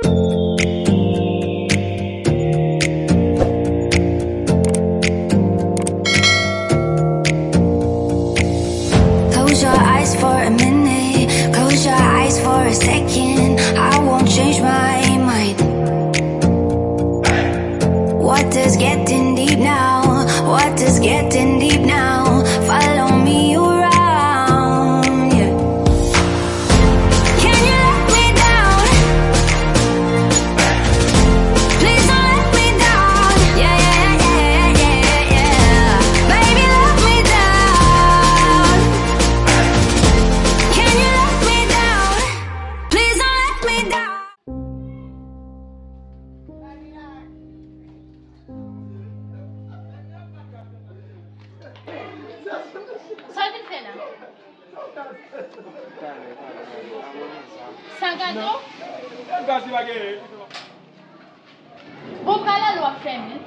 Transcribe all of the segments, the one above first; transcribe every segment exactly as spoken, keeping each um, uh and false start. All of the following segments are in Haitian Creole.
Close your eyes for a minute, close your eyes for a second. I won't change my mind. Water's getting deep now, water's getting deep now. Follow me around, yeah. Can you let me down? Please don't let me down. Yeah, yeah, yeah, yeah, yeah, yeah. Baby, let me down. Can you let me down? Please don't let me down. Sa w vin fè la? Sa gade w? Bon, pale lè w ap fèmen.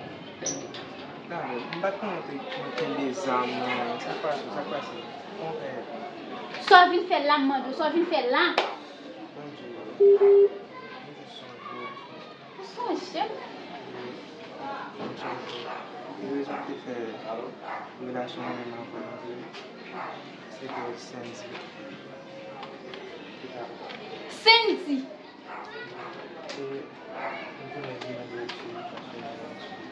Dale, m pa t konnen w te, w te kenbe zam nan. Sa k pase, sa k pase? Konpè. Sa w vin fè la, m mande w, sa w vin fè la? Bondye, m jis sonje w. Ou sonje m? Wi, m sonje w. Rezon ki te fè relasyon mwen menm avè w, se te Sendy. Sendy!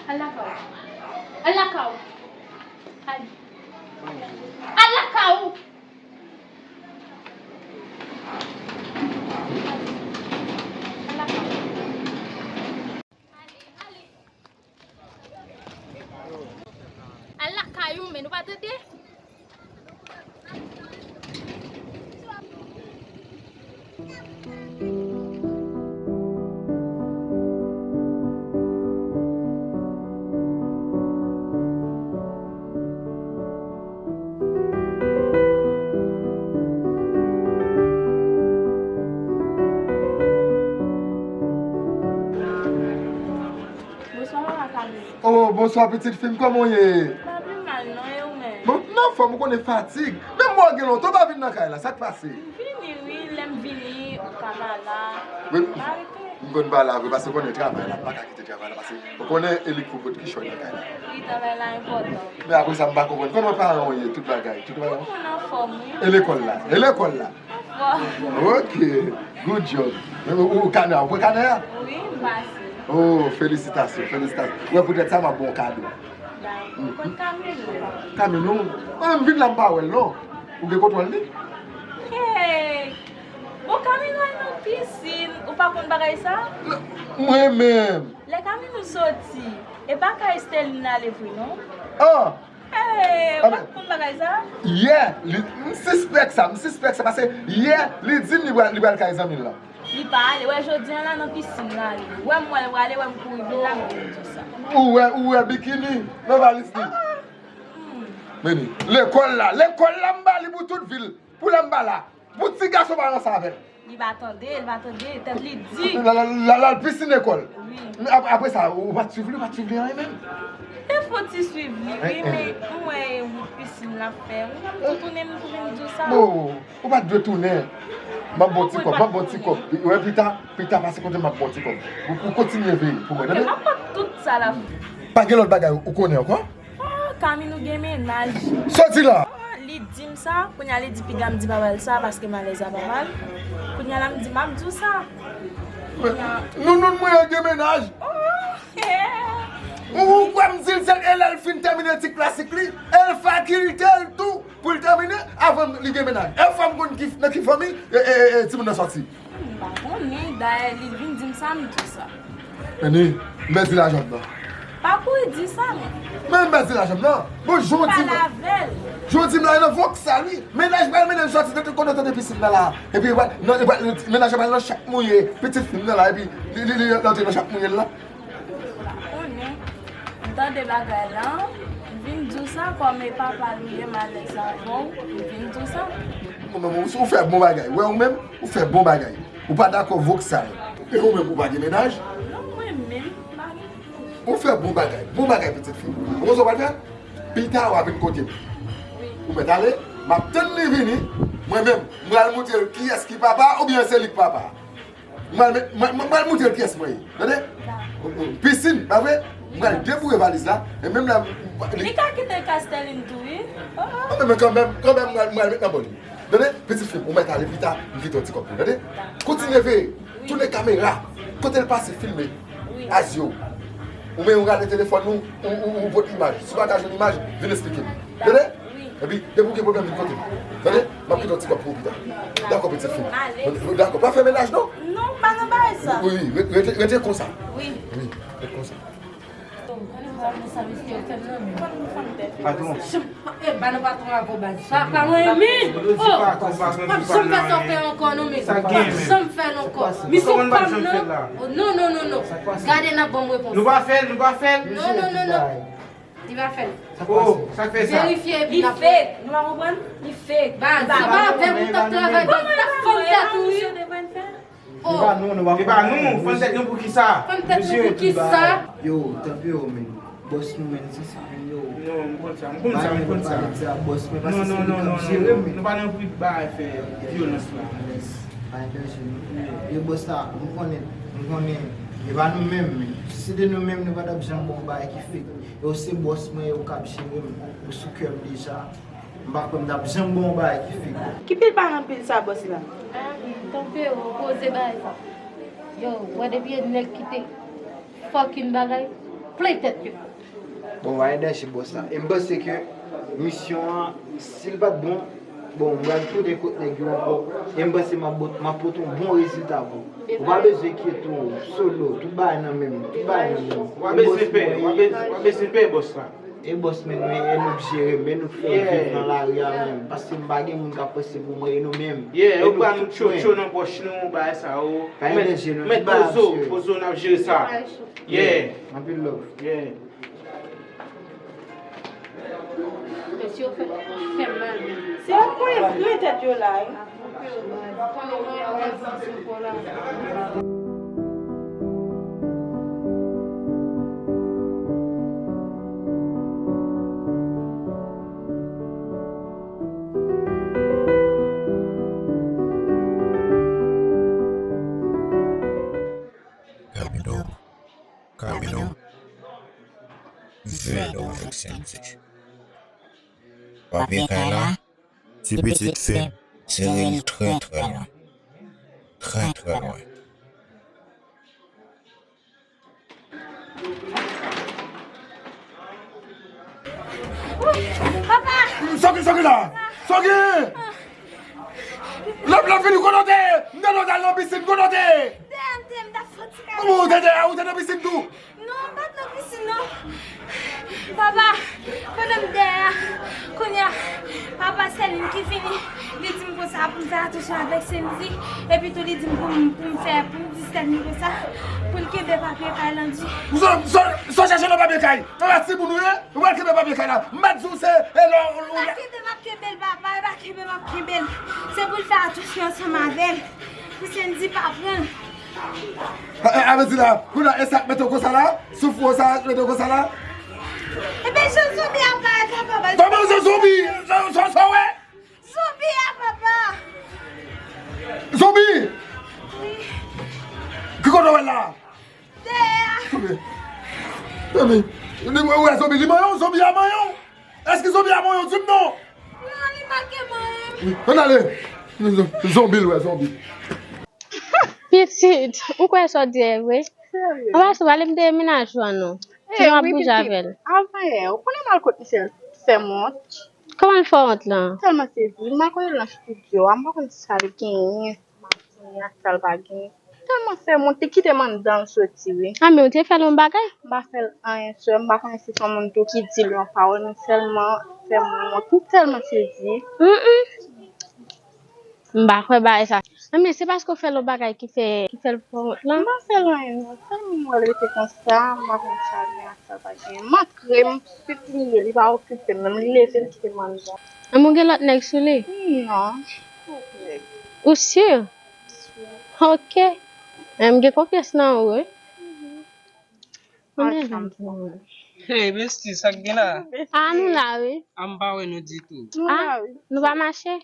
Al lakay ou. Al lakay ou. Al. Al lakay ou. Al lakay ou. Al lakay ou, men nou pa tande? Bonswa, papa Camille. Oh, bonswa, pitit fi m, kòman w ye? M pa pi mal, non, e ou menm? Bon, m anfòm, ou konnen fatig. Menm mwen gen lontan w pa vin nan kay la, sa k pase? M vini, wi, lè m vini, ou ka pa la. Wi, m pa rete. M konn pa la vre, paske w konnen travay la, m pa ka kite travay la, paske ou konnen e li k pou pot kichòy nan kay la. Wi, travay la enpòtan. Men apre sa, m pa konprann. Kòman paran w ye, tout bagay? Tout bagay? Tout moun anfòm, wi. E lekòl la? E lekòl la? Bon. Ok, good job. Ou, ou kanè a, ou pran kanè a? Wi, m pase. Oh, felisitasyon, felisitasyon. Wè, poutèt sa, m ap ba w kado. Dakò. Kot Camino? Camino? Mwen menm vin la, m pa wè l, non. Ou gen kontwòl li? Hey! Bon, Camino al nan pisin. Ou pa konn bagay sa? Mwen menm. Lè Camino soti, e pa kay Sterline l ale vre, non? Ah! Hey, ou pa t konn bagay sa? Yè, li, m sispèk sa, m sispèk sa, paske yè, li di m li pral, li pral kay zanmi l lan. Li pa ale, wè, jodi a la nan pisin l ale. Wè m wè l prale, wè m kouri vin la, m vin di w sa. Ou wè, ou wè bikini nan valiz li. Ah! Hmm. Men li, lekòl la, lekòl la m ba li pou tout vi l, pou lè m pa la. Pou ti gason pa ranse avè l. Li pa tande, li pa tande, tèt li di. L al, l al, l al pisin lekòl. Wi. Men ap-, apre sa, ou pa t swiv li, ou pa t swiv li anyen menm? Te fon ti swiv li, wi, men m wè wout pisin l ap fè. Mwen menm tou tounen m tou vin di w sa. Bon, ou pa t dwe tounen. M ap ba w ti kòb, m ap ba w ti kòb. Wè, pita, pita pase kote m ap ba w ti kòb. Ou, ou kontinye veye pou mwen, tande? M ap pran tout sa l ap. Pa gen lòt bagay ou konnen ankò? Oh, Camino gen mennaj. Soti la! Oh, li di m sa, kounye a li di piga m di papa l sa paske malèz la pa mal. Kounye a la m di m ap di w sa. Kounye a. Nounoun mwen an gen mennaj. Oh, yeah. Ou, ou kwè m di l se e lè l fin tèmine ti klasik li, e l fakilte l tou pou l tèmine avan li gen mennaj. E fanm konn ki, nan ki fanmi, e, e, e, e, timoun nan sòti. M pa konnen, dayè li vin di m sa, m di w sa. Annie, m pèdi lajan m nan. Pa kouri di sa, men. Men m pèdi lajan m nan. Bon, jan w di m. Pale avè l. Jan w di m la, e nan Vauxhall, wi. Mennaj pral mennen l sòti de tout kote, tande pisin nan la. Epi, nan, mennaj la pral nan chak mouye. Pitit fi m nan la, epi li, li, li rantre nan chak mouye l la. M pa konnen. M tande bagay la, m vin di w sa, kòm e papa l ou ye, m alèz avè w, m vin di w sa. Ou menm, ou, ou fè bon bagay. Wè, ou menm, ou fè bon bagay. Ou pa dakò Vauxhall. E ou menm, ou pa gen mennaj? Non, mwen menm, m pa gen. Ou fè bon bagay. Bon bagay, pitit fi. Ou konn sa w pral fè? Pita, w a vin kote m. Wi. Ou mèt ale, m ap tann li vini. Mwen menm, m pral montre l kiyès ki papa, oubyen se li k papa. M pral met- m pral- m pral montre l kiyès mwen ye. Tande? Pisin, pa vre? M pral deboure valiz la. E menm la, li- Li ka kite Castelline tou, wi. Oh, oh. Mwen menm kanmenm, kanmenm, m pral- m pral met nan bò li. Tande? Pitit fi m, ou mèt ale pita, m kite yon ti kòb pou ou. Tande? Kontinye veye. Tounen kamera. Kote l pase, filme. Wi. Azyo. Ou menm ou gade telefòn ou, ou, ou, ou pot imaj. Si w pa ka jwenn imaj, vin esplike m. Tande? Wi. Epi, depi w gen pwoblèm, vin kote m. Tande? M ap kite yon ti kòb pou ou pita. Dakò, pitit fi. Dakò, pa fè mennaj non. Non, m pa nan bagay sa. Wi, wi, re- rete, rete konsa. Wi. Wi, rete konsa. Patwon. E, ba nan patwon a vo baz. Sa pa mwen, men. Oh, pa janm fè sa fè ankò, non, men. Pa janm fè l ankò. Misye pa m nan. Oh, non, non, non, non. Gade n ap ban m repons. Nou pa fè l, nou pa fè l. Non, non, non, non. Li pa fè l. Oh, sa k fè sa? Verifye epi n ap. Li fake. Nou pa konprann? Li fake. Baz, se pa avè m ou t ap travay, baz, t ap fanm tèt ou, wi. Oh. E pa nou, nou pa konprann. E pa nou, fann tèt nou pou ki sa? Fann tèt nou pou ki sa? Yo, tanpri yo, men. Bòs nou, men, se sa, men, yo. Non, m konn sa, m konn sa, m konn sa. Ba nèg la di a bòs mwen, paske se li k ap jere m. Non, non, non, non, nou pa nan pri bagay fè vyolans la. Ba nèg la jere m. E bòs la, m konnen, m konnen, e pa nou menm, men. Si se te nou menm, nou pa t ap janm bon bagay ki fake. Yo, se bòs mwen, yo k ap jere m. Ou sou kè m deja. M pa kwè m t ap janm ba w yon bagay ki fake. Ki pil pa nan pil sa, bòs la? Ah, tanpri, ou poze bagay sa. Yo, wè depi e nèg ki te fucking bagay, plen tèt yo. Bon, pa gen danje, bòs la. E m panse ke misyon an, si l pa t bon, bon, m pral tounen kot nèg yo ankò. E m panse m ap bot- m ap pote yon bon rezilta pou ou. Ou pa bezwen enkyete w, Solo, tout bagay nan men m, tout bagay nan men m. Ou pa bezwen pè, ou pa bezwen, ou pa bezwen pè, bòs la. E bòs men nou ye, e nou k jere m, e nou k fè viv nan lari a menm. Paske m pa gen moun k ap panse pou mwen, e nou menm. Yeah, yo ba nou tchotcho nan pòch nou, bagay sa yo. Pa gen danje non, tout bagay ap jere. Pozo, pozo n ap jere sa. Yeah. Anpil love. Yeah. Mesye yo fè, fè mal. Se yo pran, pran tèt yo la, wi. Kabino, Kabino, vèlè w vèk sènti. Papye kay la, ti pitit fi m, sere l trè, trè lwen. Trè, trè lwen. Papa! Soki, Soki la! Soki! Lòt, lòt vini kote w te ye! M tande w t al nan pisin, kote w te ye? Dèyè m te ye, m t ap fè ti kare. Kòman w te dèyè a? Ou te nan pisin tou? Non, m pa t nan pisin, non. Papa, pandan m dèyè a, kounye a, papa Sèlin ki vini, li di m konsa pou m fè atansyon avèk Senzi, epi tou li di m pou m, pou m fè, pou m diskèt li konsa, pou l kenbe papye kay lan di. Sa, sa, sa w chache nan papye kay? Papa, timoun ou ye? Ou pral kenbe papye kay la. M pa t di w se, e lè w, ou. E pa kenbe m ap kenbe l, papa, e pa kenbe m ap kenbe l. Se pou l fè atansyon ansanm avè l. Pou Senzi pa pran l. A, a, a vle di la, kounye a, e sa k mete w konsa la? Souf ou sa k mete w konsa la? Ebyen, jan zonbi ap parèt la, papa. Kòman se zonbi? Sa, sa, sa w wè? Zonbi a, papa. Zonbi? Wi. Ki kote w wè l la? Dèyè a. Tande. Tande. Li, ou wè zonbi, li manyen w, zonbi a manyen w? Èske zonbi a manyen w? Di m non. Non, li manke manyen m. Wi, ann ale. Zonbi l wè, zonbi. Pitit, ou kwè sa w di a vre? Serye? Anba sou pale m de mennaj ou an non. Ki nou ap bouje avè l. Avan yè, ou konnen m al kot misye, l fè m wont. Kòman l fè w wont lan? Tèlman sezi, m al kote l nan estidyo a, m pa konn sa l genyen, sa l genyen ak sa l pa genyen. Tèlman fè m wont, li kite m anndan, l soti wi. A, men ou te fè l yon bagay? M pa fè l anyen, sè, m pa konnen si se yon moun tou ki di l yon pawòl, men sèlman fè m wont, m tèlman sezi. Mm, mm. M pa kwè bagay sa. Anben, se paske w fè l yon bagay ki fè, ki fè l fè wont lan? M pa fè l anyen non. Sèlman m wè l rete konsa, m pa konn sa l gen ak sa l pa gen. M antre, m fini ye, li pa okipe m menm, li leve, l kite m anndan. Anben, w gen lòt nèg sou li? Non. Ou si? Si. Ok. Men m gen konfyans nan ou, wi. Anben, hey, besti, sa k gen la? A, nou la, wi. A, m pa wè nou ditou. Nou la, wi. Nou pa mache?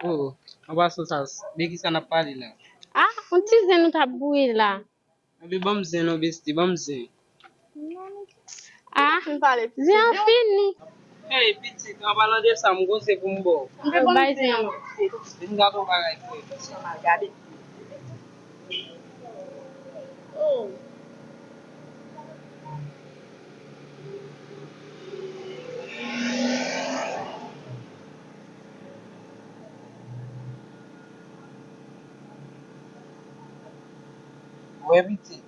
Oh, anba sou sa, de kisa n ap pale la? Ah, yon ti zen nou t ap bouyi la. Anben, ban m zen non, besti, ban m zen. Ah, zen an fini. Hey, pitit, an palan de sa, m gon zen pou m ba w. Bay zen an. Vin gade yon bagay, frè. Sa mal gade. Oh. Wè pitit.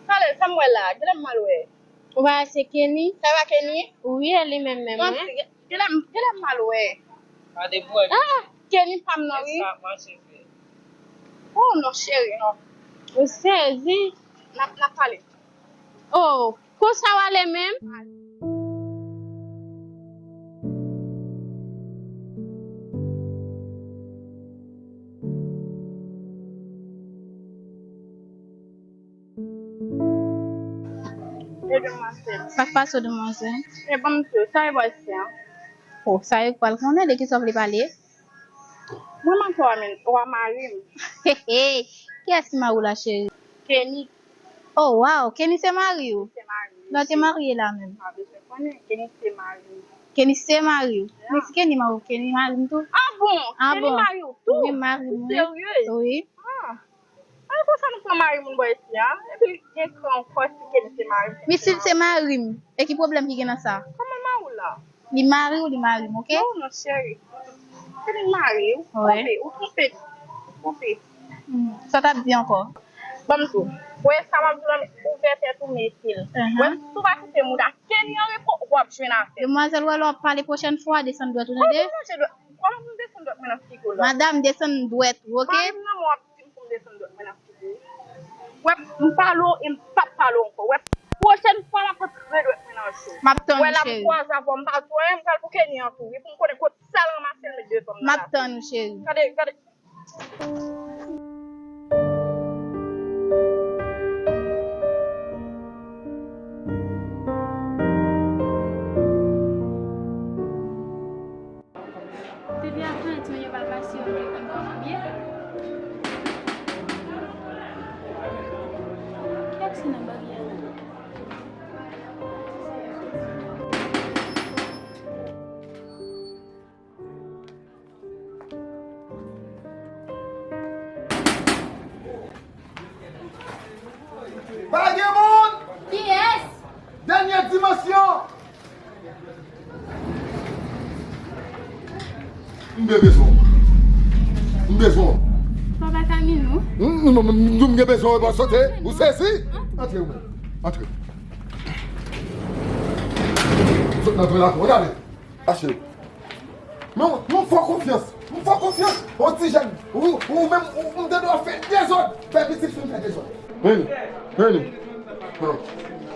Talè, sa m wè la, genlè m mal wè. Ou pa wè se Kenny? Sa pa Kenny? Wi, e li menm menm, wi. Genlè m, genlè m mal wè. Gade bwè. Ah, Kenny pa m nan, wi. Sa mache fè. Oh, non, cheri, non. Ou sezi. N ap, n ap pale. Oh, konsa w ale menm? E demwazèl. Sa k pase w, demwazèl? E ban m di w, sa e bòs la? Oh, sa yo k pral konnen de kisa w vle pale. Mwen manke w a men, w a mari m. Kiyès ki mari w la, cheri? Kenny. Oh, wow, Kenny se mari w? Se mari m. Lè w te marye la menm? Pa bezwen konnen, Kenny se mari m. Kenny se mari w? Yeah. Men si Kenny mari w, Kenny mari m tou. Ah bon? Ah bon? Kenny mari w tou? Wi, mari m, wi. Ou serye? Wi. Ah. Ay, konsa nou pran mari moun bò isi a. Epi l gen kran ankò si Kenny se mari m. Men si l se mari m, e ki pwoblèm ki gen nan sa? Kòman l mari w la? Li mari w, li mari m, oke? Non, non, cheri. Kenny mari w. Wi. Ou twonpe, ou twonpe, ou twonpe. Hmm. Sa w t ap di ankò? Ban m di w. Wè sa m ap di w la, ouvè tèt ou, mete l. Wè, si w pa kite moun ak Kenny an repo, w ap jwenn avè l. Demwazèl, wè lè w ap pale pwochèn fwa, desann dwèt ou, tande? Kòman pou m desann dwèt mwen nan figi w la? Madanm, desann dwèt ou, oke? Mari m nan men w ap di m pou m desann dwèt mwen nan figi w. Wè, m pale w e m p ap pale w ankò. Wè, pwochèn fwa m ap antre dwèt mwen nan je w. M ap tann ou, cheri. Wè la m kwaze avè w, m pa di w anyen, m pral pou Kenny an tou, wi, pou m konnen kot sa l ranmase l met de fanm nan la. M ap tann ou, cheri. Gade, gade. Depi avan, ti moun yo pa pase, yo gen kòman byen. Kiyès ki nan baryè a? Pa gen moun! Kiyès? Dènye dimansyon! M byen bezwen w. M bezwen w. Papa Camille, non? M, m, m, m, m gen bezwen w, w sote, ou sezi? Antre, ou menm. Antre. Sot nan tren la, w gade. Achte. Men w, men w fè w konfyans. M fè w konfyans. Yon ti jèn. Ou, ou menm, ou, ou te dwe fè dezòd. Fè pitit fi m fè dezòd. Vini. Vini.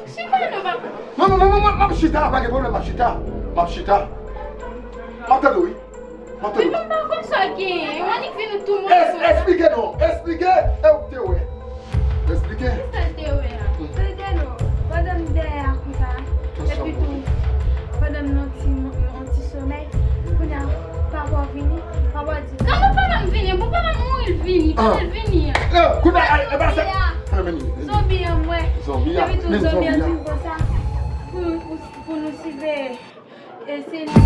Chita non, papa. Non, non, non, non, m ap chita. Pa gen pwoblèm, m ap chita. M ap chita. M ap tande w, wi. M ap tande w. Men papa, konsa gen. Ou annik vin ou tou mwen. Es-, esplike non. Esplike. E w te wè. Esplike. Kisa l te wè a? Hmm. Tande non, pandan m dèyè a konsa, epi tou, pandan m nan ti, yon ti somèy, kounye a, papa w vini, papa w di, "Gade papa m vini, bon papa m mouri l vini, kote l vini an?" Eh, kounye a, e pa sa. Zonbi a, m wè. Zonbi a, epi tou, men zonbi a vin konsa, pou, pou, pou nou siveye. E se li.